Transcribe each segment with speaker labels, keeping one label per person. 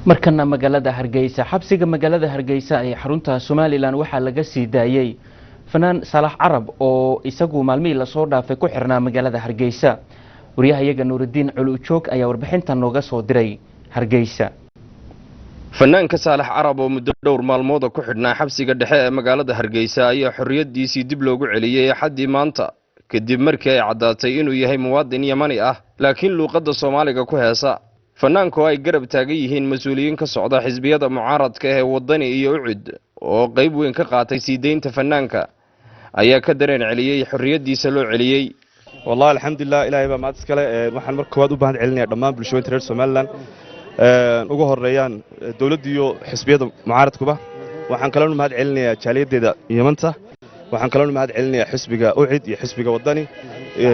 Speaker 1: Markana magaalada Hargeysa. Xabsiga magaalada Hargeysa ee xarunta Somaliland waxaa laga sii daayey fanaan Saalax Carab oo isagu maalmihii lasoo dhaafay ku xirnaa magaalada Hargeysa. Wariyahayaga Nuuridiin Culujoog ayaa warbixintan nooga soo diray Hargeysa.
Speaker 2: Fanaanka Saalax Carab oo muddo dhowr maalmooda ku xidhnaa xabsiga dhexe ee magaalada Hargeysa ayaa xorriyaddiisii dib loogu celiyey Axaddii maanta, kadib markii ay caddaatay inuu yahay muwaadin Yamani ah laakiin luuqadda Soomaaliga ku heesa. Fanaanku oo ay garab taagan yihiin mas-uuliyiin ka socda xisbiyada mucaaradka ee Waddani iyo UCID oo qayb weyn ka qaatay sii deynta fanaanka, ayaa ka dareen celiyey xorriyaddiisa loo celiyey.
Speaker 3: Wallahi, alxamdulilah, Ilaahay baa mahad iskale. Waxaan marka koowaad u mahad celinaya dhammaan bulshooyinka reer Somaliland, ugu horeeyaan dowladda iyo xisbiyada mucaaradkuba. Waxaan kaloo mahad celinayaa jaaliyaddeeda Yamanta. Waxaan kaloo mahad celinayaa xisbiga UCID iyo xisbiga Waddani,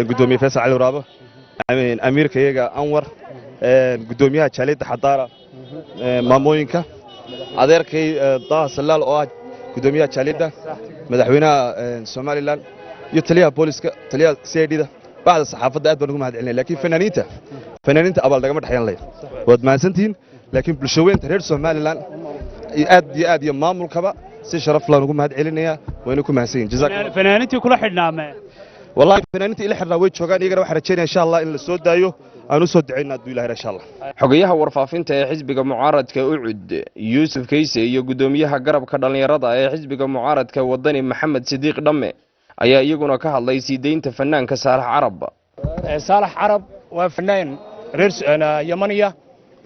Speaker 3: guddoomiye Faysal Cali Waraabo, amiirka iyaga Anwar, guddoomiyaha jaaliyadda Xadaara, maamooyinka, adeerkay Daha Salaal oo ah guddoomiyaha jaaliyadda, madaxweynaha Somaliland iyo taliyaha booliska, taliyaha CID da, bacda saxaafadda. Aad baan ugu mahad celinaya. Laakiin fanaaniinta abaal nagama dhexyan leh, waad mahadsantihiin. Laakiin bulshaweynta reer Somaliland aad iyo aad iyo maamulkaba si sharaf laan ugu mahad celinayaa, wayna ku mahadsan yihin.
Speaker 4: Fanaaniintii kula xidhnaame?
Speaker 3: Wallahi, fanaaniinta ila xidhnaa way joogaan. Iyagana waxaan rajaynaya, insha Allah, in la soo daayo. Aan u soo ducayna hadduu Ilahay, insha Allah.
Speaker 2: Xogayaha warfaafinta ee xisbiga mucaaradka UCID, Yuusuf Kayse, iyo guddoomiyaha garabka dhallinyarada ee xisbiga mucaaradka Waddani, Maxamed Sidiiq Dhamme, ayaa iyaguna ka hadlay sii deynta fanaanka Saalax Carab.
Speaker 5: Saalax Carab waa fanaan reer Yamaniya.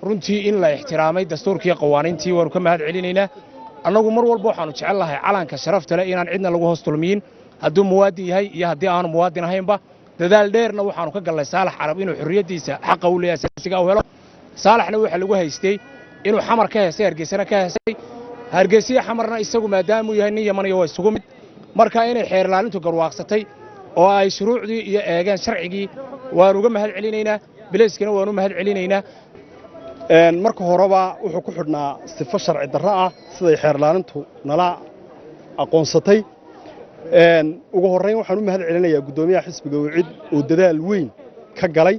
Speaker 5: Runtii in la ixtiraamay dastuurkii, qawaaniintii, waanu ka mahad celinaynaa. Annagu mar walba waxaanu jecel lahay calanka sharafta leh inaan cidna lagu hoos tulmiyin, hadduu muwaadin yahay iyo haddii aanu muwaadin ahaynba. Dadaal dheerna waxaanu ka gallay Saalax Carab inuu xorriyaddiisa xaqa u leeyahay asaasiga u helo. Saalaxna waxaa lagu haystay inuu Xamar ka heesay, Hargeysana ka heesay. Hargeysiya Xamarna isagu maadaamuu yahay nin Yamaniya waa isugu mid. Marka inay xeer ilaalintu garwaaqsatay oo ay shuruucdii iyo eegeen sharcigii, waanu uga mahad celinaynaa. Bilayskana waanu mahad celinaynaa.
Speaker 6: Marka horeba wuxuu ku xidhnaa sifo sharci darro ah, siday xeer ilaalintu nala aqoonsatay. Ugu horrayn waxaan u mahad celinayaa guddoomiyaha xisbiga UCID oo dadaal weyn ka galay.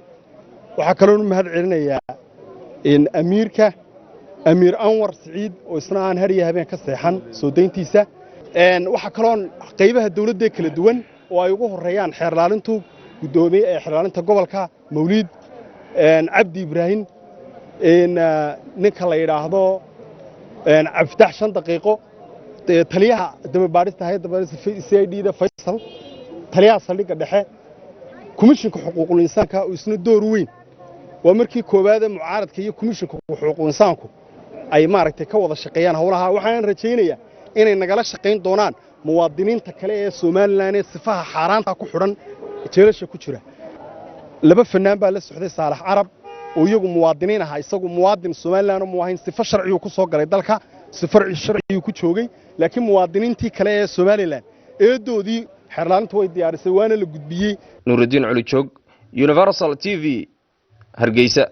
Speaker 6: Waxaa kaloon u mahad celinayaa amiirka, Amiir Anwar Siciid, oo isna aan har iyo habeen ka seexan soo dayntiisa. Waxaa kaloon qaybaha dawladda kala duwan oo ay ugu horreeyaan xeer ilaalintu, guddoomiye ee xeer ilaalinta gobolka Mawliid Cabdi Ibraahim, ninka la yidhaahdo Cabdifatax Shan Daqiiqo, taliyaha dambibaadhista hay'adda baadhista CID da Faysal, taliyaha saldhigga dhexe, komishinka xuquuqul insaanka oo isna door weyn. Waa markii koowaade mucaaradka iyo komishinka xuquuqul insaanku ay maaragtay ka wada shaqeeyaan howlaha. Waxaan rajaynayaa inay nagala shaqayn doonaan muwaadiniinta kale ee Somaliland ee sifaha xaaraanta ku xidhan, jeelasha ku jira. Laba fanaan baa la socday Saalax Carab oo iyagu muwaadiniin ahaa. Isagu muwaadin Somaliland mu ahayn, sifo sharciyuu ku soo galay dalka, sifo sharciyuu ku joogay. Laakiin muwaadiniintii kale ee Somaliland eedoodii xeerlaalintu way diyaarisay, waana la gudbiyey.
Speaker 2: Nuuridiin Culijoog, Universal TV, Hargeysa.